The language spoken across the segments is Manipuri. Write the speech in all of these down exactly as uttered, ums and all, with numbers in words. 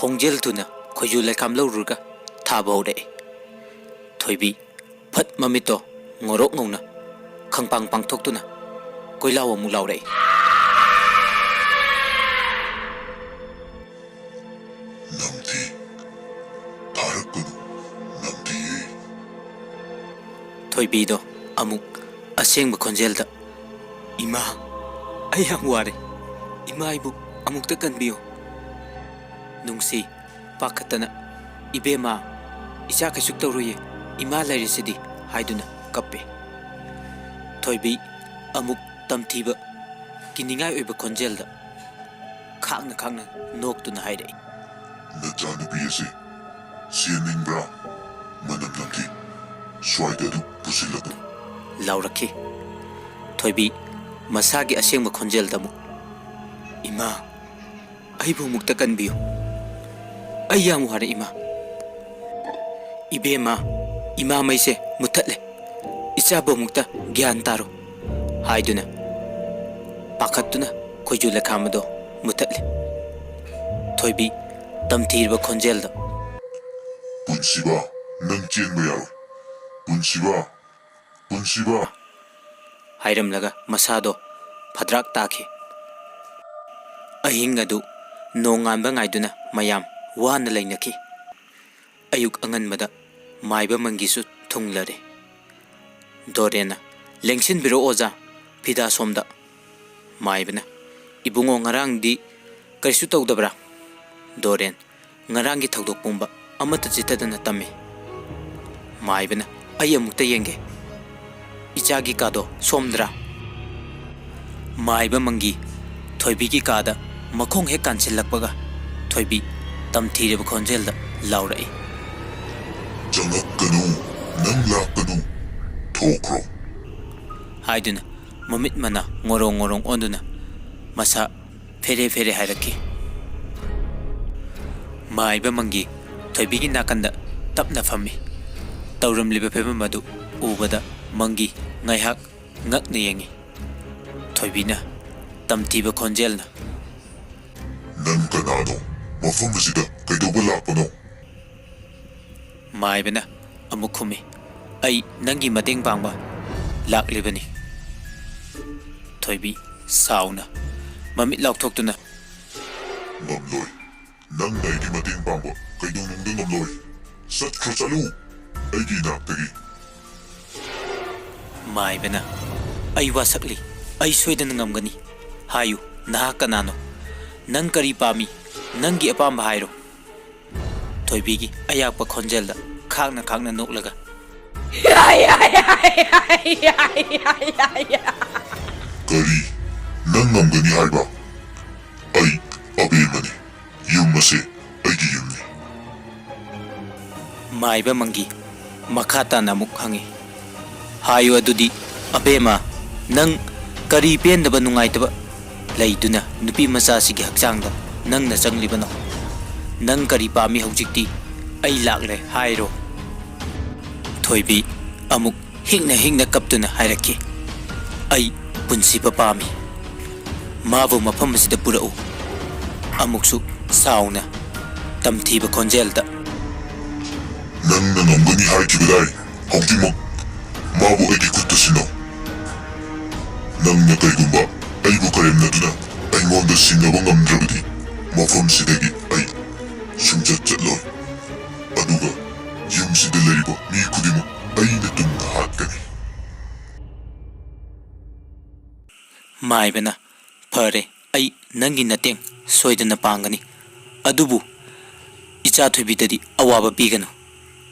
ꯈꯣꯡꯖꯦꯜ ꯊꯨꯅ ꯈꯣꯏꯖꯨ ꯂꯩꯈꯥꯝ ꯂꯧꯔꯨꯔꯒ ꯊꯥꯕ ꯍꯧꯔꯛꯏ꯫ ꯊꯣꯏꯕꯤ ꯐꯠ ꯃꯃꯤꯠꯇꯣ ꯉꯧꯔꯣꯛ ꯉꯧꯅ ꯈꯪꯄꯥꯡ ꯄꯥꯡꯊꯣꯛꯇꯨꯅ ꯀꯣꯏꯂꯥꯎ ꯑꯃꯨꯛ ꯂꯥꯎꯔꯛꯏ꯫ "ꯅꯝꯊꯤ, ꯊꯥꯔꯛꯀꯅꯨ, ꯅꯝꯊꯤꯌꯦ꯫" ꯊꯣꯏꯕꯤꯗꯣ ꯑꯃꯨꯛ ꯑꯁꯦꯡꯕ ꯈꯣꯟꯖꯦꯜꯗ, "ꯏꯃꯥ, ꯑꯩ ꯌꯥꯝ ꯋꯥꯔꯦ꯫ ꯏꯃꯥ, ꯑꯩꯕꯨ ꯑꯃꯨꯛꯇ ꯀꯟꯕꯤꯌꯨ꯫" ꯅꯨꯡꯁꯤ ꯄꯥꯈꯠꯇꯅ, "ꯏꯕꯦꯝꯃ, ꯏꯆꯥ ꯀꯩꯁꯨ ꯇꯧꯔꯣꯏꯌꯦ, ꯏꯃꯥ ꯂꯩꯔꯤꯁꯤꯗꯤ" ꯍꯥꯏꯗꯨꯅ ꯀꯞꯄꯦ꯫ ꯊꯣꯏꯕꯤ ꯑꯃꯨꯛ ꯇꯝꯊꯤꯕ, ꯀꯤꯅꯤꯡꯉꯥꯏ ꯑꯣꯏꯕ ꯈꯣꯟꯖꯦꯜꯗ ꯈꯥꯡꯅ ꯈꯥꯡꯅ ꯅꯣꯛꯇꯨꯅ ꯍꯥꯏꯔꯛꯏ, "ꯅꯆꯥꯅꯨꯄꯤ ꯑꯁꯤ ꯆꯦꯟꯅꯤꯡꯕ꯭ꯔꯥ? ꯃꯅꯝ ꯅꯝꯊꯤ꯫ ꯁ꯭ꯋꯥꯏꯗ ꯑꯗꯨ ꯄꯨꯁꯤꯜꯂꯛꯎ꯫" ꯂꯥꯎꯔꯛꯈꯤ꯫ ꯊꯣꯏꯕꯤ ꯃꯁꯥꯒꯤ ꯑꯁꯦꯡꯕ ꯈꯣꯟꯖꯦꯜꯗ ꯑꯃꯨꯛ, "ꯏꯃꯥ, ꯑꯩꯕꯨ ꯑꯃꯨꯛꯇ ꯀꯟꯕꯤꯌꯨ꯫ ꯑꯩ ꯌꯥꯝ ꯋꯥꯔꯦ, ꯏꯃꯥ꯫" "ꯏꯕꯦꯝꯃ, ꯏꯃꯥ, ꯃꯩꯁꯦ ꯃꯨꯊꯠꯂꯦ꯫ ꯏꯆꯥꯕꯨ ꯑꯃꯨꯛꯇ ꯒ꯭ꯌꯥꯟ ꯇꯥꯔꯣ" ꯍꯥꯏꯗꯨꯅ ꯄꯥꯈꯠꯇꯨꯅ ꯈꯣꯏꯖꯨ ꯂꯩꯈꯥꯝ ꯑꯗꯣ ꯃꯨꯊꯠꯂꯦ꯫ ꯊꯣꯏꯕꯤ ꯇꯝꯊꯤꯔꯕ ꯈꯣꯟꯖꯦꯜꯗ, "ꯄꯨꯟꯁꯤꯕ, ꯅꯪ ꯆꯦꯟꯕ ꯌꯥꯔꯣꯏ꯫ ꯄꯨꯟꯁꯤꯕ, ꯄꯨꯟꯁꯤꯕ" ꯍꯥꯏꯔꯝꯂꯒ ꯃꯁꯥꯗꯣ ꯐꯗ꯭ꯔꯥꯛ ꯇꯥꯈꯤ꯫ ꯑꯍꯤꯡ ꯑꯗꯨ ꯅꯣꯡꯉꯥꯟꯕ ꯉꯥꯏꯗꯨꯅ ꯃꯌꯥꯝ ꯋꯥꯅ ꯂꯩꯅꯈꯤ꯫ ꯑꯌꯨꯛ ꯑꯉꯟꯕꯗ ꯃꯥꯏꯕ ꯃꯪꯒꯤꯁꯨ ꯊꯨꯡꯂꯔꯦ꯫ ꯗꯣꯔꯦꯟꯅ, "ꯂꯦꯡꯁꯤꯟꯕꯤꯔꯣ ꯑꯣꯖꯥ, ꯐꯤꯗꯥ ꯁꯣꯝꯗ꯫" ꯃꯥꯏꯕꯅ, "ꯏꯕꯨꯡꯉꯣ, ꯉꯔꯥꯡꯗꯤ ꯀꯔꯤꯁꯨ ꯇꯧꯗꯕ꯭ꯔꯥ?" ꯗꯣꯔꯦꯟ, "ꯉꯔꯥꯡꯒꯤ ꯊꯧꯗꯣꯛ ꯄꯨꯝꯕ ꯑꯃꯠꯇ ꯆꯤꯠꯊꯗꯅ ꯇꯝꯃꯤ꯫" ꯃꯥꯏꯕꯅ, "ꯑꯩ ꯑꯃꯨꯛꯇ ꯌꯦꯡꯒꯦ꯫ ꯏꯆꯥꯒꯤ ꯀꯥꯗꯣ ꯁꯣꯝꯗ꯭ꯔꯥ?" ꯃꯥꯏꯕ ꯃꯪꯒꯤ ꯊꯣꯏꯕꯤꯒꯤ ꯀꯥꯗ ꯃꯈꯣꯡ ꯍꯦꯛ ꯀꯥꯟꯁꯤꯜꯂꯛꯄꯒ, ꯊꯣꯏꯕꯤ ꯇꯝꯊꯤꯔꯕ ꯈꯣꯟꯖꯦꯜꯗ ꯂꯥꯎꯔꯛꯏ, "ꯆꯪꯉꯛꯀꯅꯨ, ꯅꯪ ꯂꯥꯛꯀꯅꯨ, ꯊꯣꯛꯈ꯭ꯔꯣ" ꯍꯥꯏꯗꯨꯅ ꯃꯃꯤꯠ ꯃꯅꯥ ꯉꯣꯔꯣꯡ ꯉꯣꯔꯣꯡ ꯑꯣꯟꯗꯨꯅ ꯃꯁꯥ ꯐꯦꯔꯦ ꯐꯦꯔꯦ ꯍꯥꯏꯔꯛꯈꯤ꯫ ꯃꯥꯏꯕ ꯃꯪꯒꯤ ꯊꯣꯏꯕꯤꯒꯤ ꯅꯥꯀꯟꯗ ꯇꯞꯅ ꯐꯝꯃꯤ꯫ ꯇꯧꯔꯝꯂꯤꯕ ꯐꯤꯕꯝ ꯑꯗꯨ ꯎꯕꯗ ꯃꯪꯒꯤ ꯉꯥꯏꯍꯥꯛ ꯉꯛꯅ ꯌꯦꯡꯉꯤ꯫ ꯊꯣꯏꯕꯤꯅ ꯇꯝꯊꯤꯕ ꯈꯣꯟꯖꯦꯜꯅ, "ꯅꯪ ꯀꯅꯥꯅꯣ? ꯃ-, ꯃꯐꯝ ꯑꯁꯤꯗ ꯀꯩꯗꯧꯕ ꯂꯥꯛꯄꯅꯣ? ꯃꯥꯏꯕꯅ ꯑꯃꯨꯛ ꯈꯨꯝꯃꯤ, "ꯑꯩ ꯅꯪꯒꯤ ꯃꯇꯦꯡ ꯄꯥꯡꯕ ꯂꯥꯛꯂꯤꯕꯅꯤ꯫" ꯊꯣꯏꯕꯤ ꯁꯥꯎꯅ ꯃꯃꯤꯠ ꯂꯥꯎꯊꯣꯛꯇꯨꯅ, "ꯉꯝꯂꯣꯏ꯫ ꯅꯪꯅ ꯑꯩꯒꯤ ꯃꯇꯦꯡ ꯄꯥꯡꯕ ꯀꯩꯗꯧꯅꯨꯡꯗ ꯉꯝꯂꯣꯏ꯫ ꯆꯠꯈ꯭ꯔꯣ, ꯆꯠꯂꯨ ꯑꯩꯒꯤ ꯏꯅꯥꯛꯇꯒꯤ꯫" ꯃꯥꯏꯕꯅ, "ꯑꯩ ꯋꯥꯁꯛꯂꯤ꯫ ꯑꯩ ꯁꯣꯏꯗꯅ ꯉꯝꯒꯅꯤ꯫ ꯍꯥꯏꯌꯨ, ꯅꯍꯥꯛ ꯀꯅꯥꯅꯣ? ꯅꯪ ꯀꯔꯤ ꯄꯥꯝꯃꯤ? ꯅꯪꯒꯤ ꯑꯄꯥꯝꯕ ꯍꯥꯏꯔꯣ꯫" ꯊꯣꯏꯕꯤꯒꯤ ꯑꯌꯥꯛꯄ ꯈꯣꯟꯖꯦꯜꯗ ꯈꯥꯛꯅ ꯈꯥꯛꯅ ꯅꯣꯛꯂꯒ, "ꯀꯔꯤ? ꯅꯪ ꯉꯝꯒꯅꯤ ꯍꯥꯏꯕ? ꯑꯩ ꯑꯕꯦꯝꯃꯅꯤ꯫ ꯌꯨꯝ ꯑꯁꯦ ꯑꯩꯒꯤ ꯌꯨꯝꯅꯤ꯫" ꯃꯥꯏꯕ ꯃꯪꯒꯤ ꯃꯈꯥ ꯇꯥꯅ ꯑꯃꯨꯛ ꯍꯪꯉꯤ, "ꯍꯥꯏꯌꯨ ꯑꯗꯨꯗꯤ, ꯑꯕꯦꯝꯃ, ꯅꯪ ꯀꯔꯤ ꯄꯦꯟꯗꯕ ꯅꯨꯡꯉꯥꯏꯇꯕ ꯂꯩꯗꯨꯅ ꯅꯨꯄꯤ ꯃꯆꯥꯁꯤꯒꯤ ꯍꯛꯆꯥꯡꯗ ꯅꯪꯅ ꯆꯪꯂꯤꯕꯅꯣ? ꯅꯪ ꯀꯔꯤ ꯄꯥꯝꯃꯤ ꯍꯧꯖꯤꯛꯇꯤ? ꯑꯩ ꯂꯥꯛꯂꯦ ꯍꯥꯏꯔꯣ?" ꯊꯣꯏꯕꯤ ꯑꯃꯨꯛ ꯍꯤꯛꯅ ꯍꯤꯛꯅ ꯀꯞꯇꯨꯅ ꯍꯥꯏꯔꯛꯈꯤ, "ꯑꯩ ꯄꯨꯟꯁꯤꯕ ꯄꯥꯝꯃꯤ꯫ ꯃꯥꯕꯨ ꯃꯐꯝ ꯑꯁꯤꯗ ꯄꯨꯔꯛꯎ꯫" ꯑꯃꯨꯛꯁꯨ ꯁꯥꯎꯅ ꯇꯝꯊꯤꯕ ꯈꯣꯟꯖꯦꯜꯗ, "ꯅꯪꯅ ꯉꯝꯒꯅꯤ ꯍꯥꯏꯈꯤꯕꯗꯥꯏ? ꯍꯧꯖꯤꯛꯃꯛ ꯃꯥꯕꯨ ꯑꯩꯒꯤ ꯈꯨꯠꯇ ꯁꯤꯟꯅꯧ꯫ ꯅꯪꯅ ꯀꯩꯒꯨꯝꯕ ꯑꯩꯕꯨ ꯀꯔꯦꯝꯅꯗꯨꯅ ꯑꯩꯉꯣꯟꯗ ꯁꯤꯟꯅꯕ ꯉꯝꯗ꯭ꯔꯕꯗꯤ ꯃꯐꯝꯁꯤꯗꯒꯤ ꯑꯩ ꯁꯨꯡꯆꯠ ꯆꯠꯂꯣꯏ꯫ ꯑꯗꯨꯒ ꯌꯨꯝꯁꯤꯗ ꯂꯩꯔꯤꯕ ꯃꯤ ꯈꯨꯗꯤꯡꯃꯛ ꯑꯩꯅ ꯇꯨꯡꯗ ꯍꯥꯠꯀꯅꯤ꯫" ꯃꯥꯏꯕꯅ, "ꯐꯔꯦ, ꯑꯩ ꯅꯪꯒꯤ ꯅꯇꯦꯡ ꯁꯣꯏꯗꯅ ꯄꯥꯡꯒꯅꯤ꯫ ꯑꯗꯨꯕꯨ ꯏꯆꯥ ꯊꯣꯏꯕꯤꯗꯗꯤ ꯑꯋꯥꯕ ꯄꯤꯒꯅꯨ꯫"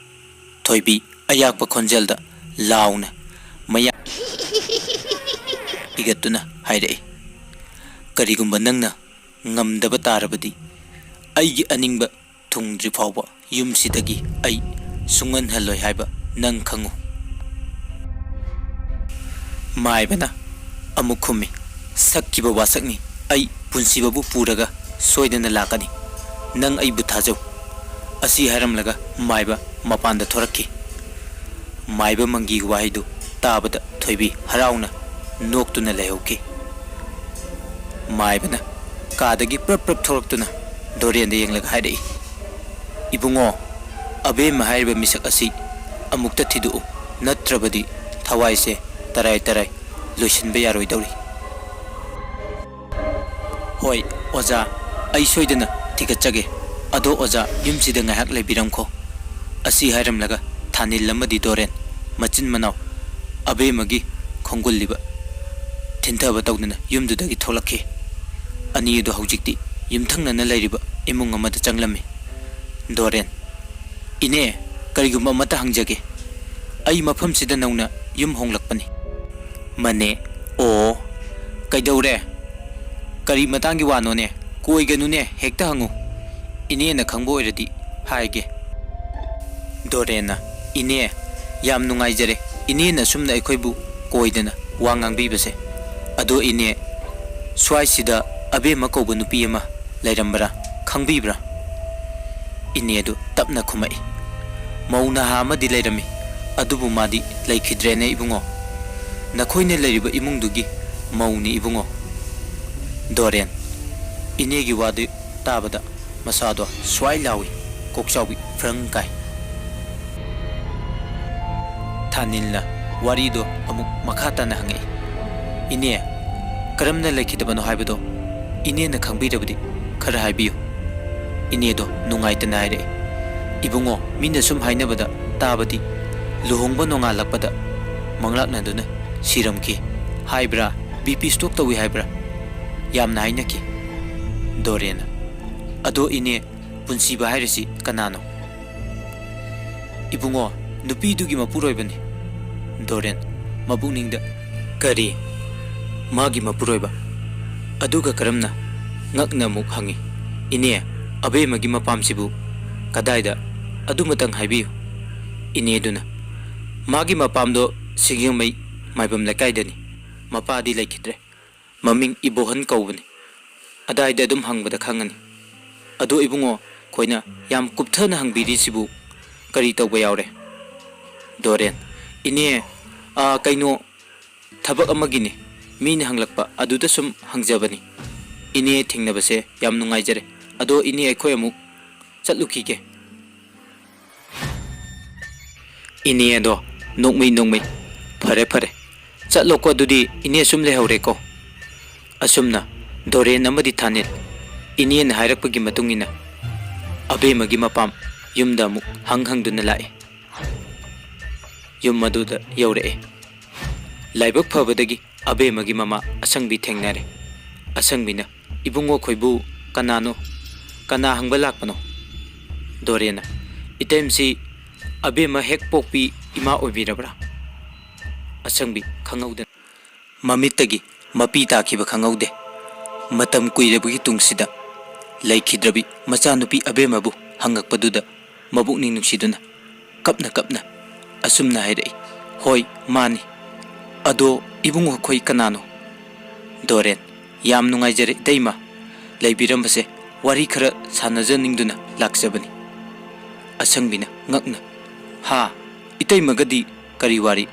ꯊꯣꯏꯕꯤ ꯑꯌꯥꯛꯄ ꯈꯣꯟꯖꯦꯜꯗ ꯂꯥꯎꯅ ꯃꯌꯥ ꯍꯤꯒꯠꯇꯨꯅ ꯍꯥꯏꯔꯛꯏ, "ꯀꯔꯤꯒꯨꯝꯕ ꯅꯪꯅ ꯉꯝꯗꯕ ꯇꯥꯔꯕꯗꯤ, ꯑꯩꯒꯤ ꯑꯅꯤꯡꯕ ꯊꯨꯡꯗ꯭ꯔꯤ ꯐꯥꯎꯕ ꯌꯨꯝꯁꯤꯗꯒꯤ ꯑꯩ ꯁꯨꯡꯍꯟꯍꯜꯂꯣꯏ ꯍꯥꯏꯕ ꯅꯪ ꯈꯪꯉꯨ꯫" ꯃꯥꯏꯕꯅ ꯑꯃꯨꯛ ꯈꯨꯝꯃꯤ, "ꯁꯛꯈꯤꯕ ꯋꯥꯁꯛꯅꯤ꯫ ꯑꯩ ꯄꯨꯟꯁꯤꯕꯕꯨ ꯄꯨꯔꯒ ꯁꯣꯏꯗꯅ ꯂꯥꯛꯀꯅꯤ꯫ ꯅꯪ ꯑꯩꯕꯨ ꯊꯥꯖꯧ꯫" ꯑꯁꯤ ꯍꯥꯏꯔꯝꯂꯒ ꯃꯥꯏꯕ ꯃꯄꯥꯟꯗ ꯊꯣꯔꯛꯈꯤ꯫ ꯃꯥꯏꯕ ꯃꯪꯒꯤꯒꯤ ꯋꯥꯍꯩꯗꯨ ꯇꯥꯕꯗ ꯊꯣꯏꯕꯤ ꯍꯔꯥꯎꯅ ꯅꯣꯛꯇꯨꯅ ꯂꯩꯍꯧꯈꯤ꯫ ꯃꯥꯏꯕꯅ ꯀꯥꯗꯒꯤ ꯄ꯭ꯔꯞ ꯄ꯭ꯔꯞ ꯊꯣꯛꯂꯛꯇꯨꯅ ꯗꯣꯔꯦꯟꯗ ꯌꯦꯡꯂꯒ ꯍꯥꯏꯔꯛꯏ, "ꯏꯕꯨꯡꯉꯣ, ꯑꯕꯦꯝꯃ ꯍꯥꯏꯔꯤꯕ ꯃꯤꯁꯛ ꯑꯁꯤ ꯑꯃꯨꯛꯇ ꯊꯤꯗꯣꯛꯎ, ꯅꯠꯇ꯭ꯔꯕꯗꯤ ꯊꯋꯥꯏꯁꯦ ꯇꯔꯥꯏ ꯇꯔꯥꯏ ꯂꯣꯏꯁꯤꯟꯕ ꯌꯥꯔꯣꯏꯗꯧꯔꯤ꯫" "ꯍꯣꯏ ꯑꯣꯖꯥ, ꯑꯩ ꯁꯣꯏꯗꯅ ꯊꯤꯒꯠꯆꯒꯦ꯫ ꯑꯗꯣ ꯑꯣꯖꯥ, ꯌꯨꯝꯁꯤꯗ ꯉꯥꯏꯍꯥꯛ ꯂꯩꯕꯤꯔꯝꯈꯣ꯫" ꯑꯁꯤ ꯍꯥꯏꯔꯝꯂꯒ ꯊꯥꯅꯤꯜ ꯑꯃꯗꯤ ꯗꯣꯔꯦꯟ ꯃꯆꯤꯟ ꯃꯅꯥꯎ ꯑꯕꯦꯝꯃꯒꯤ ꯈꯣꯡꯒꯨꯜꯂꯤꯕ ꯊꯤꯟꯊꯕ ꯇꯧꯗꯨꯅ ꯌꯨꯝꯗꯨꯗꯒꯤ ꯊꯣꯛꯂꯛꯈꯤ꯫ ꯑꯅꯤ ꯑꯗꯨ ꯍꯧꯖꯤꯛꯇꯤ ꯌꯨꯝꯊꯪꯅꯅ ꯂꯩꯔꯤꯕ ꯏꯃꯨꯡ ꯑꯃꯗ ꯆꯪꯂꯝꯃꯤ꯫ ꯗꯣꯔꯦꯟ, "ꯏꯅꯦ, ꯀꯔꯤꯒꯨꯝꯕ ꯑꯃꯠꯇ ꯍꯪꯖꯒꯦ꯫ ꯑꯩ ꯃꯐꯝꯁꯤꯗ ꯅꯧꯅ ꯌꯨꯝ ꯍꯣꯡꯂꯛꯄꯅꯤ꯫" "ꯃꯅꯦ, ꯑꯣ, ꯀꯩꯗꯧꯔꯦ? ꯀꯔꯤ ꯃꯇꯥꯡꯒꯤ ꯋꯥꯅꯣꯅꯦ? ꯀꯣꯏꯒꯅꯨꯅꯦ, ꯍꯦꯛꯇ ꯍꯪꯉꯨ꯫ ꯏꯅꯦꯅ ꯈꯪꯕ ꯑꯣꯏꯔꯗꯤ ꯍꯥꯏꯒꯦ꯫" ꯗꯣꯔꯦꯟꯅ, "ꯏꯅꯦ, ꯌꯥꯝ ꯅꯨꯡꯉꯥꯏꯖꯔꯦ ꯏꯅꯦꯅ ꯑꯁꯨꯝꯅ ꯑꯩꯈꯣꯏꯕꯨ ꯀꯣꯏꯗꯅ ꯋꯥ ꯉꯥꯡꯕꯤꯕꯁꯦ꯫ ꯑꯗꯣ ꯏꯅꯦ, ꯁ꯭ꯋꯥꯏꯁꯤꯗ ꯑꯕꯦꯝꯃ ꯀꯧꯕ ꯅꯨꯄꯤ ꯑꯃ ꯂꯩꯔꯝꯕ꯭ꯔꯥ, ꯈꯪꯕꯤꯕ꯭ꯔꯥ?" ꯏꯅꯦꯗꯨ ꯇꯞꯅ ꯈꯨꯝꯃꯛꯏ, "ꯃꯧ ꯅꯍꯥ ꯑꯃꯗꯤ ꯂꯩꯔꯝꯃꯤ, ꯑꯗꯨꯕꯨ ꯃꯥꯗꯤ ꯂꯩꯈꯤꯗ꯭ꯔꯦꯅꯦ ꯏꯕꯨꯡꯉꯣ꯫ ꯅꯈꯣꯏꯅ ꯂꯩꯔꯤꯕ ꯏꯃꯨꯡꯗꯨꯒꯤ ꯃꯧꯅꯤ ꯏꯕꯨꯡꯉꯣ꯫" ꯗꯣꯔꯦꯟ, ꯏꯅꯦꯒꯤ ꯋꯥꯗꯨ ꯇꯥꯕꯗ ꯃꯁꯥꯗꯣ ꯁ꯭ꯋꯥꯏ ꯂꯥꯎꯏ, ꯀꯣꯛꯆꯥꯎꯕꯤ ꯐ꯭ꯔꯪ ꯀꯥꯏ꯫ ꯊꯥꯅꯤꯜꯅ ꯋꯥꯔꯤꯗꯣ ꯑꯃꯨꯛ ꯃꯈꯥ ꯇꯥꯅ ꯍꯪꯉꯛꯏ, "ꯏꯅꯦ, ꯀꯔꯝꯅ ꯂꯩꯈꯤꯗꯕꯅꯣ ꯍꯥꯏꯕꯗꯣ ꯏꯅꯦꯅ ꯈꯪꯕꯤꯔꯕꯗꯤ ꯈꯔ ꯍꯥꯏꯕꯤꯌꯨ꯫" ꯏꯅꯦꯗꯣ ꯅꯨꯡꯉꯥꯏꯇꯅ ꯍꯥꯏꯔꯛꯏ, "ꯏꯕꯨꯡꯉꯣ, ꯃꯤꯅ ꯁꯨꯝ ꯍꯥꯏꯅꯕꯗ ꯇꯥꯕꯗꯤ ꯂꯨꯍꯣꯡꯕ ꯅꯣꯡꯉꯥꯜꯂꯛꯄꯗ ꯃꯪꯂꯥꯛꯅꯗꯨꯅ ꯁꯤꯔꯝꯈꯤ ꯍꯥꯏꯕ꯭ꯔꯥ, ꯕꯤ ꯄꯤ ꯁ꯭ꯇꯣꯛ ꯇꯧꯏ ꯍꯥꯏꯕ꯭ꯔꯥ, ꯌꯥꯝꯅ ꯍꯥꯏꯅꯈꯤ꯫" ꯗꯣꯔꯦꯟꯅ, "ꯑꯗꯣ ꯏꯅꯦ, ꯄꯨꯟꯁꯤꯕ ꯍꯥꯏꯔꯤꯁꯤ ꯀꯅꯥꯅꯣ?" "ꯏꯕꯨꯡꯉꯣ, ꯅꯨꯄꯤꯗꯨꯒꯤ ꯃꯄꯨꯔꯣꯏꯕꯅꯤ꯫" ꯗꯣꯔꯦꯟ, ꯃꯄꯨꯛꯅꯤꯡꯗ, "ꯀꯔꯤ? ꯃꯥꯒꯤ ꯃꯄꯨꯔꯣꯏꯕ? ꯑꯗꯨꯒ ꯀꯔꯝꯅ?" ꯉꯛꯅ ꯑꯃꯨꯛ ꯍꯪꯉꯤ, "ꯏꯅꯦ, ꯑꯕꯦꯝꯃꯒꯤ ꯃꯄꯥꯝꯁꯤꯕꯨ ꯀꯗꯥꯏꯗ? ꯑꯗꯨꯃꯇꯪ ꯍꯥꯏꯕꯤꯌꯨ꯫" ꯏꯅꯦꯗꯨꯅ, "ꯃꯥꯒꯤ ꯃꯄꯥꯝꯗꯣ ꯁꯤꯡꯖꯃꯩ ꯃꯥꯏꯕꯝ ꯂꯩꯀꯥꯏꯗꯅꯤ꯫ ꯃꯄꯥꯗꯤ ꯂꯩꯈꯤꯗ꯭ꯔꯦ꯫ ꯃꯃꯤꯡ ꯏꯕꯣꯍꯟ ꯀꯧꯕꯅꯤ꯫ ꯑꯗꯥꯏꯗ ꯑꯗꯨꯝ ꯍꯪꯕꯗ ꯈꯪꯉꯅꯤ꯫ ꯑꯗꯣ ꯏꯕꯨꯡꯉꯣ, ꯈꯣꯏꯅ ꯌꯥꯝ ꯀꯨꯞꯊꯅ ꯍꯪꯕꯤꯔꯤꯁꯤꯕꯨ ꯀꯔꯤ ꯇꯧꯕ ꯌꯥꯎꯔꯦ?" ꯗꯣꯔꯦꯟ, "ꯏꯅꯦ, ꯑꯥ, ꯀꯩꯅꯣ, ꯊꯕꯛ ꯑꯃꯒꯤꯅꯤ꯫ ꯃꯤꯅ ꯍꯪꯂꯛꯄ ꯑꯗꯨꯗ ꯁꯨꯝ ꯍꯪꯖꯕꯅꯤ꯫ ꯏꯅꯦ ꯊꯦꯡꯅꯕꯁꯦ ꯌꯥꯝ ꯅꯨꯡꯉꯥꯏꯖꯔꯦ꯫ "ꯑꯗꯣ ꯏꯅꯦ, ꯑꯩꯈꯣꯏ ꯑꯃꯨꯛ ꯆꯠꯂꯨꯈꯤꯒꯦ꯫" ꯏꯅꯦ ꯑꯗꯣ ꯅꯣꯛꯃꯤ ꯅꯣꯛꯃꯤ, "ꯐꯔꯦ, ꯐꯔꯦ, ꯆꯠꯂꯣꯀꯣ, ꯑꯗꯨꯗꯤ ꯏꯅꯦ ꯁꯨꯝ ꯂꯩꯍꯧꯔꯦꯀꯣ꯫" ꯑꯁꯨꯝꯅ ꯗꯣꯔꯦꯟ ꯑꯃꯗꯤ ꯊꯥꯅꯤꯜ ꯏꯅꯦꯅ ꯍꯥꯏꯔꯛꯄꯒꯤ ꯃꯇꯨꯡ ꯏꯟꯅ ꯑꯕꯦꯝꯃꯒꯤ ꯃꯄꯥꯝ ꯌꯨꯝꯗ ꯑꯃꯨꯛ ꯍꯪ ꯍꯪꯗꯨꯅ ꯂꯥꯛꯏ꯫ ꯌꯨꯝ ꯑꯗꯨꯗ ꯌꯧꯔꯛꯑꯦ꯫ ꯂꯥꯏꯕꯛ ꯐꯕꯗꯒꯤ ꯑꯕꯦꯝꯃꯒꯤ ꯃꯃꯥ ꯑꯁꯪꯕꯤ ꯊꯦꯡꯅꯔꯦ꯫ ꯑꯁꯪꯕꯤꯅ, "ꯏꯕꯨꯡꯉꯣ ꯈꯣꯏꯕꯨ ꯀꯅꯥꯅꯣ? ꯀꯅꯥ ꯍꯪꯕ ꯂꯥꯛꯄꯅꯣ?" ꯗꯣꯔꯦꯟꯅ, "ꯏꯇꯩꯃꯁꯤ ꯑꯕꯦꯝꯃ ꯍꯦꯛ ꯄꯣꯛꯄꯤ ꯏꯃꯥ ꯑꯣꯏꯕꯤꯔꯕ꯭ꯔꯥ?" ꯑꯁꯪꯕꯤ ꯈꯪꯍꯧꯗꯅ, ꯃꯃꯤꯠꯇꯒꯤ ꯃꯄꯤ ꯇꯥꯈꯤꯕ ꯈꯪꯍꯧꯗꯦ꯫ ꯃꯇꯝ ꯀꯨꯏꯔꯕꯒꯤ ꯇꯨꯡꯁꯤꯗ ꯂꯩꯈꯤꯗ꯭ꯔꯕꯤ ꯃꯆꯥꯅꯨꯄꯤ ꯑꯕꯦꯝꯃꯕꯨ ꯍꯪꯉꯛꯄꯗꯨꯗ ꯃꯕꯨꯛꯅꯤꯡ ꯅꯨꯡꯁꯤꯗꯨꯅ ꯀꯞꯅ ꯀꯞꯅ ꯑꯁꯨꯝꯅ ꯍꯥꯏꯔꯛꯏ, "ꯍꯣꯏ, ꯃꯥꯅꯤ꯫ ꯑꯗꯣ ꯏꯕꯨꯡꯉꯣ ꯈꯣꯏ ꯀꯅꯥꯅꯣ?" ꯗꯣꯔꯦꯟ, "ꯌꯥꯝ ꯅꯨꯡꯉꯥꯏꯖꯔꯦ ꯏꯇꯩꯃ, ꯂꯩꯕꯤꯔꯝꯕꯁꯦ ꯋꯥꯔꯤ ꯈꯔ ꯁꯥꯟꯅꯖꯅꯤꯡꯗꯨꯅ ꯂꯥꯛꯆꯕꯅꯤ꯫" ꯑꯁꯪꯕꯤꯅ ꯉꯛꯅ, "ꯍꯥ? ꯏꯇꯩꯃꯒꯗꯤ ꯀꯔꯤ ꯋꯥꯔꯤ?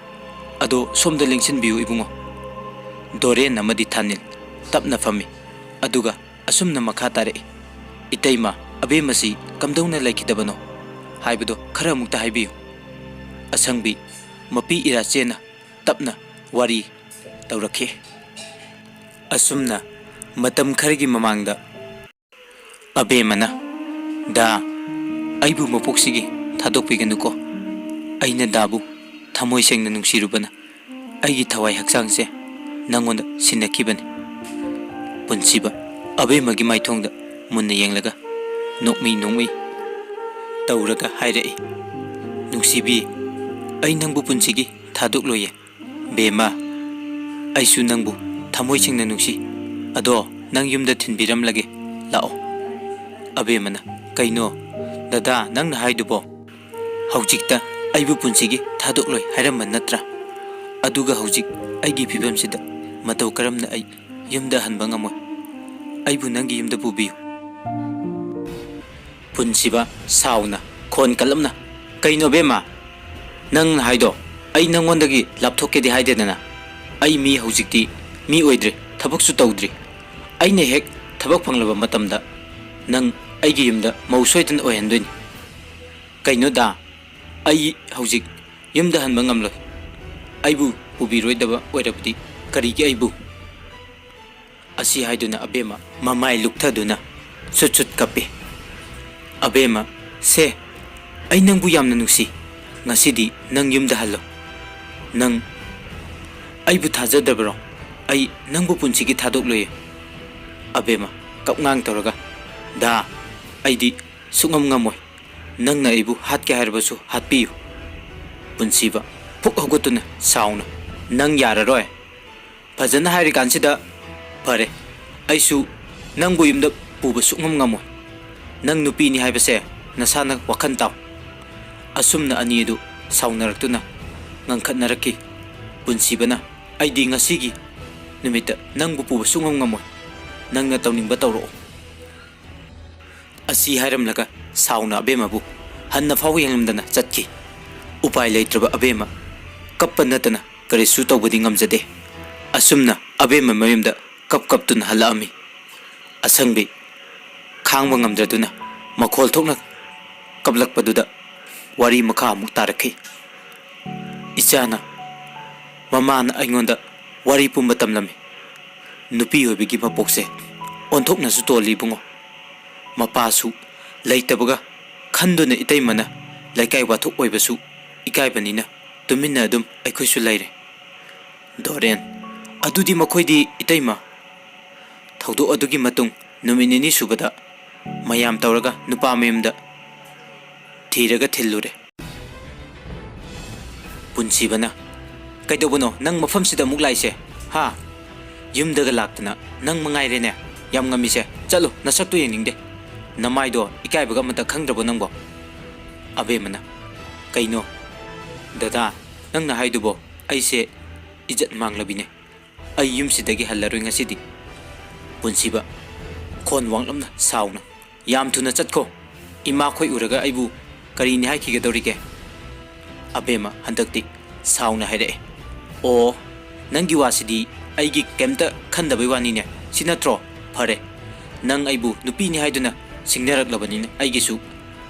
ꯑꯗꯣ ꯁꯣꯝꯗ ꯂꯦꯡꯁꯤꯟꯕꯤꯌꯨ ꯏꯕꯨꯡꯉꯣ꯫" ꯗꯣꯔꯦꯟ ꯑꯃꯗꯤ ꯊꯥꯅꯤꯜ ꯇꯞꯅ ꯐꯝꯃꯤ꯫ ꯑꯗꯨꯒ ꯑꯁꯨꯝꯅ ꯃꯈꯥ ꯇꯥꯔꯛꯏ, "ꯏꯇꯩꯃ, ꯑꯕꯦꯝꯃꯁꯤ ꯀꯝꯗꯧꯅ ꯂꯩꯈꯤꯗꯕꯅꯣ ꯍꯥꯏꯕꯗꯣ ꯈꯔ ꯑꯃꯨꯛꯇ ꯍꯥꯏꯕꯤꯌꯨ꯫" ꯑꯁꯪꯕꯤ ꯃꯄꯤ ꯏꯔꯥꯆꯦꯅ ꯇꯞꯅ ꯋꯥꯔꯤ ꯇꯧꯔꯛꯈꯤ꯫ ꯑꯁꯨꯝꯅ ꯃꯇꯝ ꯈꯔꯒꯤ ꯃꯃꯥꯡꯗ ꯑꯕꯦꯝꯃꯅ, "ꯗꯥ, ꯑꯩꯕꯨ ꯃꯄꯣꯛꯁꯤꯒꯤ ꯊꯥꯗꯣꯛꯄꯤꯒꯅꯨꯀꯣ꯫ ꯑꯩꯅ ꯗꯥꯕꯨ ꯊꯃꯣꯏ ꯁꯦꯡꯅ ꯅꯨꯡꯁꯤꯔꯨꯕꯅ ꯑꯩꯒꯤ ꯊꯋꯥꯏ ꯍꯛꯆꯥꯡꯁꯦ ꯅꯪꯉꯣꯟꯗ ꯁꯤꯟꯅꯈꯤꯕꯅꯤ꯫" ꯄꯨꯟꯁꯤꯕ ꯑꯕꯦꯝꯃꯒꯤ ꯃꯥꯏꯊꯣꯡꯗ ꯃꯨꯟꯅ ꯌꯦꯡꯂꯒ ꯅꯣꯛꯃꯤ ꯅꯣꯛꯃꯤ ꯇꯧꯔꯒ ꯍꯥꯏꯔꯛꯏ, "ꯅꯨꯡꯁꯤꯕꯤ, ꯑꯩ ꯅꯪꯕꯨ ꯄꯨꯟꯁꯤꯒꯤ ꯊꯥꯗꯣꯛꯂꯣꯏꯌꯦ꯫ ꯕꯦꯝꯃ, ꯑꯩꯁꯨ ꯅꯪꯕꯨ ꯊꯃꯣꯏ ꯁꯦꯡꯅ ꯅꯨꯡꯁꯤ꯫ ꯑꯗꯣ ꯅꯪ ꯌꯨꯝꯗ ꯊꯤꯟꯕꯤꯔꯝꯂꯒꯦ, ꯂꯥꯛꯑꯣ꯫" ꯑꯕꯦꯝꯃꯅ, "ꯀꯩꯅꯣ ꯗꯗꯥ, ꯅꯪꯅ ꯍꯥꯏꯗꯨꯕꯣ? ꯍꯧꯖꯤꯛꯇ ꯑꯩꯕꯨ ꯄꯨꯟꯁꯤꯒꯤ ꯊꯥꯗꯣꯛꯂꯣꯏ ꯍꯥꯏꯔꯝꯕ ꯅꯠꯇ꯭ꯔꯥ? ꯑꯗꯨꯒ ꯍꯧꯖꯤꯛ ꯑꯩꯒꯤ ꯐꯤꯕꯝꯁꯤꯗ ꯃꯇꯧ ꯀꯔꯝꯅ ꯑꯩ ꯌꯨꯝꯗ ꯍꯟꯕ ꯉꯝꯃꯣꯏ? ꯑꯩꯕꯨ ꯅꯪꯒꯤ ꯌꯨꯝꯗ ꯄꯨꯕꯤꯌꯨ꯫" ꯄꯨꯟꯁꯤꯕ ꯁꯥꯎꯅ, ꯈꯣꯟ ꯀꯜꯂꯞꯅ, "ꯀꯩꯅꯣ ꯕꯦꯝꯃ? ꯅꯪꯅ ꯍꯥꯏꯗꯣ ꯑꯩ ꯅꯪꯉꯣꯟꯗꯒꯤ ꯂꯥꯞꯊꯣꯛꯀꯦꯗꯤ ꯍꯥꯏꯗꯦꯗꯅ꯫ ꯑꯩ ꯃꯤ ꯍꯧꯖꯤꯛꯇꯤ ꯃꯤ ꯑꯣꯏꯗ꯭ꯔꯦ, ꯊꯕꯛꯁꯨ ꯇꯧꯗ꯭ꯔꯤ꯫ ꯑꯩꯅ ꯍꯦꯛ ꯊꯕꯛ ꯐꯪꯂꯕ ꯃꯇꯝꯗ ꯅꯪ ꯑꯩꯒꯤ ꯌꯨꯝꯗ ꯃꯧ ꯁꯣꯏꯗꯅ ꯑꯣꯏꯍꯟꯗꯣꯏꯅꯤ꯫ ꯀꯩꯅꯣ ꯗꯥ, ꯑꯩ ꯍꯧꯖꯤꯛ ꯌꯨꯝꯗ ꯍꯟꯕ ꯉꯝꯂꯣꯏ꯫ ꯑꯩꯕꯨ ꯄꯨꯕꯤꯔꯣꯏꯗꯕ ꯑꯣꯏꯔꯕꯗꯤ ꯀꯔꯤꯒꯤ ꯑꯩꯕꯨ? ꯑꯁꯤ ꯍꯥꯏꯗꯨꯅ ꯑꯕꯦꯝꯃ ꯃꯃꯥꯏ ꯂꯨꯛꯊꯗꯨꯅ ꯁꯨꯠ ꯁꯨꯠ ꯀꯞꯄꯤ꯫ ꯑꯕꯦꯝꯃ, ꯁꯦ, ꯑꯩ ꯅꯪꯕꯨ ꯌꯥꯝꯅ ꯅꯨꯡꯁꯤ꯫ ꯉꯁꯤꯗꯤ ꯅꯪ ꯌꯨꯝꯗ ꯍꯜꯂꯣ꯫ ꯅꯪ ꯑꯩꯕꯨ ꯊꯥꯖꯗꯕ꯭ꯔꯣ? ꯑꯩ ꯅꯪꯕꯨ ꯄꯨꯟꯁꯤꯒꯤ ꯊꯥꯗꯣꯛꯂꯣꯏꯌꯦ꯫ ꯑꯕꯦꯝꯃ, ꯀꯞꯉꯥꯡ ꯇꯧꯔꯒ, ꯗꯥ, ꯑꯩꯗꯤ ꯁꯨꯛꯉꯝ ꯉꯝꯃꯣꯏ꯫ ꯅꯪꯅ ꯑꯩꯕꯨ ꯍꯥꯠꯀꯦ ꯍꯥꯏꯔꯕꯁꯨ ꯍꯥꯠꯄꯤꯌꯨ꯫ ꯄꯨꯟꯁꯤꯕ, ꯐꯨꯛ ꯍꯧꯒꯠꯇꯨꯅ ꯁꯥꯎꯅ, ꯅꯪ ꯌꯥꯔꯔꯣꯏ꯫ ꯐꯖꯅ ꯍꯥꯏꯔꯤꯀꯥꯟꯁꯤꯗ, ꯐꯔꯦ, ꯑꯩꯁꯨ ꯅꯪꯕꯨ ꯌꯨꯝꯗ ꯄꯨꯕ ꯁꯨꯛꯉꯝ ꯉꯝꯃꯣꯏ꯫ ꯅꯪ ꯅꯨꯄꯤꯅꯤ ꯍꯥꯏꯕꯁꯦ ꯅꯁꯥꯅ ꯋꯥꯈꯜ ꯇꯥꯎ꯫ ꯑꯁꯨꯝꯅ ꯑꯅꯤ ꯑꯗꯨ ꯁꯥꯎꯅꯔꯛꯇꯨꯅ ꯉꯪꯈꯠꯅꯔꯛꯈꯤ꯫ ꯄꯨꯟꯁꯤꯕꯅ, ꯑꯩꯗꯤ ꯉꯁꯤꯒꯤ ꯅꯨꯃꯤꯠꯇ ꯅꯪꯕꯨ ꯄꯨꯕ ꯁꯨꯛꯉꯝ ꯉꯝꯃꯣꯏ꯫ ꯅꯪꯅ ꯇꯧꯅꯤꯡꯕ ꯇꯧꯔꯛꯑꯣ꯫ ꯑꯁꯤ ꯍꯥꯏꯔꯝꯂꯒ ꯁꯥꯎꯅ ꯑꯕꯦꯝꯃꯕꯨ ꯍꯟꯅ ꯐꯥꯎ ꯌꯦꯡꯂꯝꯗꯅ ꯆꯠꯈꯤ꯫ ꯎꯄꯥꯏ ꯂꯩꯇ꯭ꯔꯕ ꯑꯕꯦꯝꯃ ꯀꯞꯄ ꯅꯠꯇꯅ ꯀꯔꯤꯁꯨ ꯇꯧꯕꯗꯤ ꯉꯝꯖꯗꯦ꯫ ꯑꯁꯨꯝꯅ ꯑꯕꯦꯝꯃ ꯃꯌꯨꯝꯗ ꯀꯞ ꯀꯞꯇꯨꯅ ꯍꯜꯂꯛꯑꯝꯃꯤ꯫ ꯑꯁꯪꯕꯤ ꯈꯥꯡꯕ ꯉꯝꯗ꯭ꯔꯗꯨꯅ ꯃꯈꯣꯜ ꯊꯣꯛꯅ ꯀꯞꯂꯛꯄꯗꯨꯗ ꯋꯥꯔꯤ ꯃꯈꯥ ꯑꯃꯨꯛ ꯇꯥꯔꯛꯈꯤ꯫ ꯏꯆꯥꯅ, ꯃꯃꯥꯅ ꯑꯩꯉꯣꯟꯗ ꯋꯥꯔꯤ ꯄꯨꯝꯕ ꯇꯝꯂꯝꯃꯤ꯫ ꯅꯨꯄꯤ ꯑꯣꯏꯕꯒꯤ ꯃꯄꯣꯛꯁꯦ ꯑꯣꯟꯊꯣꯛꯅꯁꯨ ꯇꯣꯜꯂꯤ ꯏꯕꯨꯡꯉꯣ꯫ ꯃꯄꯥꯁꯨ ꯂꯩꯇꯕꯒ ꯈꯟꯗꯨꯅ ꯏꯇꯩꯃꯅ ꯂꯩꯀꯥꯏ ꯋꯥꯊꯣꯛ ꯑꯣꯏꯕꯁꯨ ꯏꯀꯥꯏꯕꯅꯤꯅ ꯇꯨꯃꯤꯟꯅ ꯑꯗꯨꯝ ꯑꯩꯈꯣꯏꯁꯨ ꯂꯩꯔꯦ꯫ ꯗꯣꯔꯦꯟ, ꯑꯗꯨꯗꯤ ꯃꯈꯣꯏꯗꯤ ꯏꯇꯩꯃ? ꯊꯧꯗꯣꯛ ꯑꯗꯨꯒꯤ ꯃꯇꯨꯡ ꯅꯨꯃꯤꯠ ꯅꯤꯅꯤ ꯁꯨꯕꯗ ꯃꯌꯥꯝ ꯇꯧꯔꯒ ꯅꯨꯄꯥ ꯃꯌꯨꯝꯗ ꯊꯤꯔꯒ ꯊꯤꯜꯂꯨꯔꯦ꯫ ꯄꯨꯟꯁꯤꯕꯅ, "ꯀꯩꯗꯧꯕꯅꯣ ꯅꯪ ꯃꯐꯝꯁꯤꯗ ꯑꯃꯨꯛ ꯂꯥꯛꯏꯁꯦ? ꯍꯥ? ꯌꯨꯝꯗꯒ ꯂꯥꯛꯇꯅ ꯅꯪ ꯃꯉꯥꯏꯔꯦꯅꯦ ꯌꯥꯝ ꯉꯝꯃꯤꯁꯦ꯫ ꯆꯠꯂꯣ, ꯅꯁꯛꯇꯣ ꯌꯦꯡꯅꯤꯡꯗꯦ꯫ ꯅꯃꯥꯏꯗꯣ ꯏꯀꯥꯏꯕꯒ ꯑꯃꯇ ꯈꯪꯗ꯭ꯔꯕꯣ ꯅꯪꯕꯣ?" ꯑꯕꯦꯝꯃꯅ, "ꯀꯩꯅꯣ? ꯗꯗꯥ, ꯅꯪꯅ ꯍꯥꯏꯗꯨꯕꯣ? ꯑꯩꯁꯦ ꯏꯖꯠ ꯃꯥꯡꯂꯕꯤꯅꯦ꯫ ꯑꯩ ꯌꯨꯝꯁꯤꯗꯒꯤ ꯍꯜꯂꯔꯣꯏ ꯉꯁꯤꯗꯤ꯫" ꯄꯨꯟꯁꯤꯕ, ꯈꯣꯟ ꯋꯥꯡꯂꯞꯅ ꯁꯥꯎꯅ, "ꯌꯥꯝ ꯊꯨꯅ ꯆꯠꯈꯣ꯫ ꯏꯃꯥꯈꯣꯏ ꯎꯔꯒ ꯑꯩꯕꯨ ꯀꯔꯤꯅꯤ ꯍꯥꯏꯈꯤꯒꯗꯧꯔꯤꯒꯦ?" ꯑꯕꯦꯝꯃ ꯍꯟꯗꯛꯇꯤ ꯁꯥꯎꯅ ꯍꯥꯏꯔꯛꯑꯦ, "ꯑꯣ, ꯅꯪꯒꯤ ꯋꯥꯁꯤꯗꯤ ꯑꯩꯒꯤ ꯀꯩꯝꯇ ꯈꯟꯗꯕꯩ ꯋꯥꯅꯤꯅꯦ, ꯁꯤ ꯅꯠꯇ꯭ꯔꯣ? ꯐꯔꯦ, ꯅꯪ ꯑꯩꯕꯨ ꯅꯨꯄꯤꯅꯤ ꯍꯥꯏꯗꯨꯅ ꯁꯤꯡꯅꯔꯛꯂꯕꯅꯤꯅ ꯑꯩꯒꯤꯁꯨ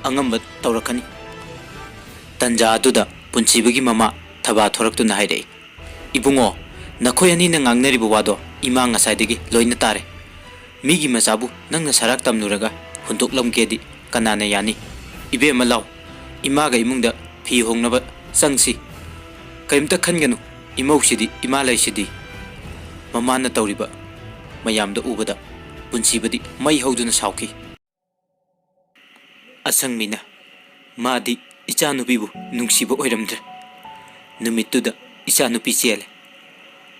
ꯑꯉꯝꯕ ꯇꯧꯔꯛꯀꯅꯤ꯫ ꯇꯟꯖꯥ ꯑꯗꯨꯗ ꯄꯨꯟꯁꯤꯕꯒꯤ ꯃꯃꯥ ꯊꯕꯥ ꯊꯣꯔꯛꯇꯨꯅ ꯍꯥꯏꯔꯛꯏ, "ꯏꯕꯨꯡꯉꯣ, ꯅꯈꯣꯏ ꯑꯅꯤꯅ ꯉꯥꯡꯅꯔꯤꯕ ꯋꯥꯗꯣ ꯏꯃꯥ ꯉꯁꯥꯏꯗꯒꯤ ꯂꯣꯏꯅ ꯇꯥꯔꯦ꯫ ꯃꯤꯒꯤ ꯃꯆꯥꯕꯨ ꯅꯪꯅ ꯁꯔꯥꯛ ꯇꯝꯂꯨꯔꯒ ꯍꯨꯟꯗꯣꯛꯂꯝꯒꯦꯗꯤ ꯀꯅꯥꯅ ꯌꯥꯅꯤ? ꯏꯕꯦꯝꯃ ꯂꯥꯎ, ꯏꯃꯥꯒ ꯏꯃꯨꯡꯗ ꯐꯤ ꯍꯣꯡꯅꯕ ꯆꯪꯁꯤ꯫ ꯀꯔꯤꯝꯇ ꯈꯟꯒꯅꯨ, ꯏꯃꯧꯁꯤꯗꯤ ꯏꯃꯥ ꯂꯩꯁꯤꯗꯤ꯫" ꯃꯃꯥꯅ ꯇꯧꯔꯤꯕ ꯃꯌꯥꯝꯗꯣ ꯎꯕꯗ ꯄꯨꯟꯁꯤꯕꯗꯤ ꯃꯩ ꯍꯧꯗꯨꯅ ꯁꯥꯎꯈꯤ꯫ ꯑꯁꯪꯕꯤꯅ, "ꯃꯥꯗꯤ ꯏꯆꯥꯅꯨꯄꯤꯕꯨ ꯅꯨꯡꯁꯤꯕ ꯑꯣꯏꯔꯝꯗ꯭ꯔꯦ꯫ ꯅꯨꯃꯤꯠꯇꯨꯗ ꯏꯆꯥꯅꯨꯄꯤ ꯆꯦꯜꯂꯦ꯫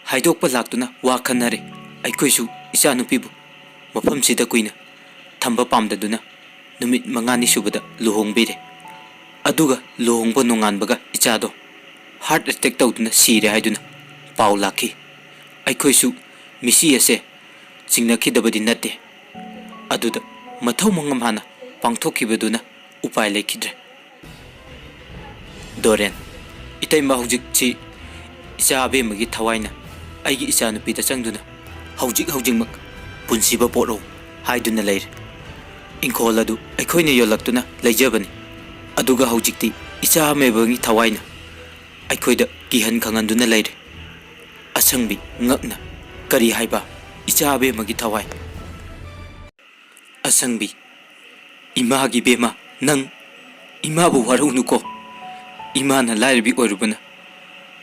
ꯍꯥꯏꯗꯣꯛꯄ ꯂꯥꯛꯇꯨꯅ ꯋꯥ ꯈꯟꯅꯔꯦ꯫ ꯑꯩꯈꯣꯏꯁꯨ ꯏꯆꯥꯅꯨꯄꯤꯕꯨ ꯃꯐꯝꯁꯤꯗ ꯀꯨꯏꯅ ꯊꯝꯕ ꯄꯥꯝꯗꯗꯨꯅ ꯅꯨꯃꯤꯠ ꯃꯉꯥꯅꯤ ꯁꯨꯕꯗ ꯂꯨꯍꯣꯡꯕꯤꯔꯦ꯫ ꯑꯗꯨꯒ ꯂꯨꯍꯣꯡꯕ ꯅꯣꯡꯉꯥꯟꯕꯒ ꯏꯆꯥꯗꯣ heart attack ꯇꯧꯗꯨꯅ ꯁꯤꯔꯦ ꯍꯥꯏꯗꯨꯅ ꯄꯥꯎ ꯂꯥꯛꯈꯤ꯫ ꯑꯩꯈꯣꯏꯁꯨ ꯃꯤꯁꯤ ꯑꯁꯦ ꯆꯤꯡꯅꯈꯤꯗꯕꯗꯤ ꯅꯠꯇꯦ꯫ ꯑꯗꯨꯗ ꯃꯊꯧ ꯃꯉꯝ ꯍꯥꯟꯅ ꯄꯥꯡꯊꯣꯛꯈꯤꯕꯗꯨꯅ ꯎꯄꯥꯏ ꯂꯩꯈꯤꯗ꯭ꯔꯦ꯫" ꯗꯣꯔꯦꯟ, "ꯏꯇꯩꯃ, ꯍꯧꯖꯤꯛꯁꯤ ꯏꯆꯥ ꯑꯕꯦꯝꯃꯒꯤ ꯊꯋꯥꯏꯅ ꯑꯩꯒꯤ ꯏꯆꯥꯅꯨꯄꯤꯗ ꯆꯪꯗꯨꯅ ꯍꯧꯖꯤꯛ ꯍꯧꯖꯤꯛꯃꯛ ꯄꯨꯟꯁꯤꯕ ꯄꯣꯔꯛꯎ ꯍꯥꯏꯗꯨꯅ ꯂꯩꯔꯦ꯫ ꯏꯪꯈꯣꯜ ꯑꯗꯨ ꯑꯩꯈꯣꯏꯅ ꯌꯣꯜꯂꯛꯇꯨꯅ ꯂꯩꯖꯕꯅꯤ꯫ ꯑꯗꯨꯒ ꯍꯧꯖꯤꯛꯇꯤ ꯏꯆꯥ ꯑꯕꯦꯝꯃꯒꯤ ꯊꯋꯥꯏꯅ ꯑꯩꯈꯣꯏꯗ ꯀꯤꯍꯟ ꯈꯪꯍꯟꯗꯨꯅ ꯂꯩꯔꯦ꯫" ꯑꯁꯪꯕꯤ, ꯉꯛꯅ, "ꯀꯔꯤ ꯍꯥꯏꯕ? ꯏꯆꯥ ꯑꯕꯦꯝꯃꯒꯤ ꯊꯋꯥꯏ?" ꯑꯁꯪꯕꯤ, "ꯏꯃꯥꯒꯤ ꯕꯦꯝꯃ, ꯅꯪ ꯏꯃꯥꯕꯨ ꯋꯥꯔꯧꯅꯨꯀꯣ꯫ ꯏꯃꯥꯅ ꯂꯥꯏꯔꯕꯤ ꯑꯣꯏꯔꯨꯕꯅ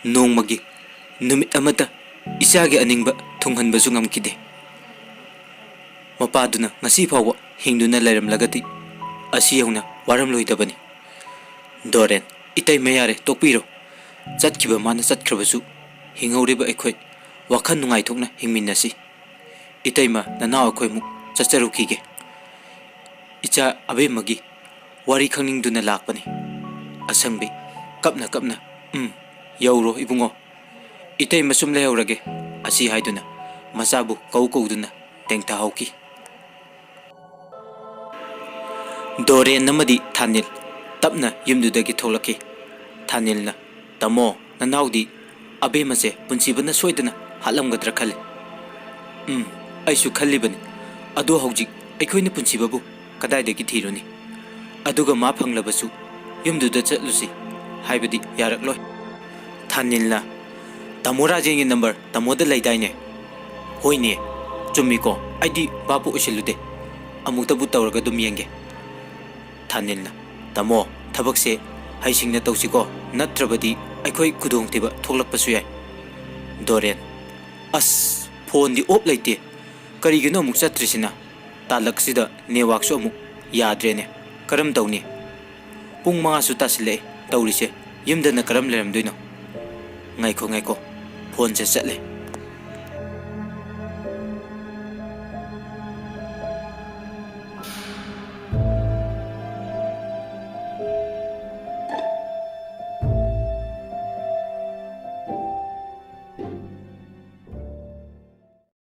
ꯅꯣꯡꯃꯒꯤ, ꯅꯨꯃꯤꯠ ꯑꯃꯠꯇ ꯏꯆꯥꯒꯤ ꯑꯅꯤꯡꯕ ꯊꯨꯡꯍꯟꯕꯁꯨ ꯉꯝꯈꯤꯗꯦ꯫ ꯃꯄꯥꯗꯨꯅ ꯉꯁꯤ ꯐꯥꯎꯕ ꯍꯤꯡꯗꯨꯅ ꯂꯩꯔꯝꯂꯒꯗꯤ ꯑꯁꯤ ꯌꯧꯅ ꯋꯥꯔꯝꯂꯣꯏꯗꯕꯅꯤ꯫" ꯗꯣꯔꯦꯟ, "ꯏꯇꯩꯃ, ꯌꯥꯔꯦ, ꯇꯣꯛꯄꯤꯔꯣ꯫ ꯆꯠꯈꯤꯕ ꯃꯥꯅ ꯆꯠꯈ꯭ꯔꯕꯁꯨ ꯍꯤꯡꯍꯧꯔꯤꯕ ꯑꯩꯈꯣꯏ ꯋꯥꯈꯜ ꯅꯨꯡꯉꯥꯏꯊꯣꯛꯅ ꯍꯤꯡꯃꯤꯟꯅꯁꯤ꯫ ꯏꯇꯩꯃ, ꯅꯅꯥꯎ ꯑꯩꯈꯣꯏ ꯑꯃꯨꯛ ꯆꯠꯆꯔꯨꯈꯤꯒꯦ꯫ ꯏꯆꯥ ꯑꯕꯦꯝꯃꯒꯤ ꯋꯥꯔꯤ ꯈꯪꯅꯤꯡꯗꯨꯅ ꯂꯥꯛꯄꯅꯤ꯫" ꯑꯁꯪꯕꯤ, ꯀꯞꯅ ꯀꯞꯅ, "ꯎꯝ, ꯌꯧꯔꯣ ꯏꯕꯨꯡꯉꯣ꯫ ꯏꯇꯩꯃ ꯁꯨꯝ ꯂꯩꯍꯧꯔꯒꯦ꯫" ꯑꯁꯤ ꯍꯥꯏꯗꯨꯅ ꯃꯆꯥꯕꯨ ꯀꯧ ꯀꯧꯗꯨꯅ ꯇꯦꯡꯊꯍꯧꯈꯤ꯫ ꯗꯣꯔꯦꯟ ꯑꯃꯗꯤ ꯊꯥꯅꯤꯜ ꯇꯞꯅ ꯌꯨꯝꯗꯨꯗꯒꯤ ꯊꯣꯛꯂꯛꯈꯤ꯫ ꯊꯥꯅꯤꯜꯅ, "ꯇꯥꯃꯣ, ꯅꯅꯥꯎꯗꯤ ꯑꯕꯦꯝꯃꯁꯦ ꯄꯨꯟꯁꯤꯕꯅ ꯁꯣꯏꯗꯅ ꯍꯥꯠꯂꯝꯒꯗ꯭ꯔꯥ ꯈꯜꯂꯤ꯫" "ꯎꯝ, ꯑꯩꯁꯨ ꯈꯜꯂꯤꯕꯅꯤ꯫ ꯑꯗꯣ ꯍꯧꯖꯤꯛ ꯑꯩꯈꯣꯏꯅ ꯄꯨꯟꯁꯤꯕꯕꯨ ꯀꯗꯥꯏꯗꯒꯤ ꯊꯤꯔꯨꯅꯤ? ꯑꯗꯨꯒ ꯃꯥ ꯐꯪꯂꯕꯁꯨ ꯌꯨꯝꯗꯨꯗ ꯆꯠꯂꯨꯁꯤ ꯍꯥꯏꯕꯗꯤ ꯌꯥꯔꯛꯂꯣꯏ꯫ ꯊꯥꯅꯤꯜꯅ, "ꯇꯥꯃꯣ ꯔꯥꯖꯦꯟꯒꯤ ꯅꯝꯕꯔ ꯇꯥꯃꯣꯗ ꯂꯩꯗꯥꯏꯅꯦ?" "ꯍꯣꯏꯅꯦ, ꯆꯨꯝꯃꯤꯀꯣ, ꯑꯩꯗꯤ ꯚꯥꯞꯄꯨ ꯑꯣꯏꯁꯤꯜꯂꯨꯗꯦ꯫ ꯑꯃꯨꯛꯇꯕꯨ ꯇꯧꯔꯒ ꯑꯗꯨꯝ ꯌꯦꯡꯒꯦ꯫" ꯊꯥꯅꯤꯜꯅ, "ꯇꯥꯃꯣ, ꯊꯕꯛꯁꯦ ꯍꯩꯁꯤꯡꯅ ꯇꯧꯁꯤꯀꯣ, ꯅꯠꯇ꯭ꯔꯕꯗꯤ ꯑꯩꯈꯣꯏ ꯈꯨꯗꯣꯡꯊꯤꯕ ꯊꯣꯛꯂꯛꯄꯁꯨ ꯌꯥꯏ꯫" ꯗꯣꯔꯦꯟ, "ꯑꯁ, ꯐꯣꯟꯗꯤ ꯑꯣꯞ ꯂꯩꯇꯦ꯫ ꯀꯔꯤꯒꯤꯅꯣ ꯑꯃꯨꯛ ꯆꯠꯇ꯭ꯔꯤꯁꯤꯅ? ꯇꯥꯂꯛꯁꯤꯗ ꯅꯦꯠꯋꯥꯛꯁꯨ ꯑꯃꯨꯛ ꯌꯥꯗ꯭ꯔꯦꯅꯦ꯫ ꯀꯔꯝ ꯇꯧꯅꯤ? ꯄꯨꯡ ꯃꯉꯥꯁꯨ ꯇꯥꯁꯤꯜꯂꯛꯑꯦ ꯇꯧꯔꯤꯁꯦ꯫ ꯌꯨꯝꯗꯅ ꯀꯔꯝ ꯂꯩꯔꯝꯗꯣꯏꯅꯣ? ꯉꯥꯏꯈꯣ, ꯉꯥꯏꯈꯣ꯫ ꯐꯣꯟꯁꯦ ꯆꯠꯂꯦ꯫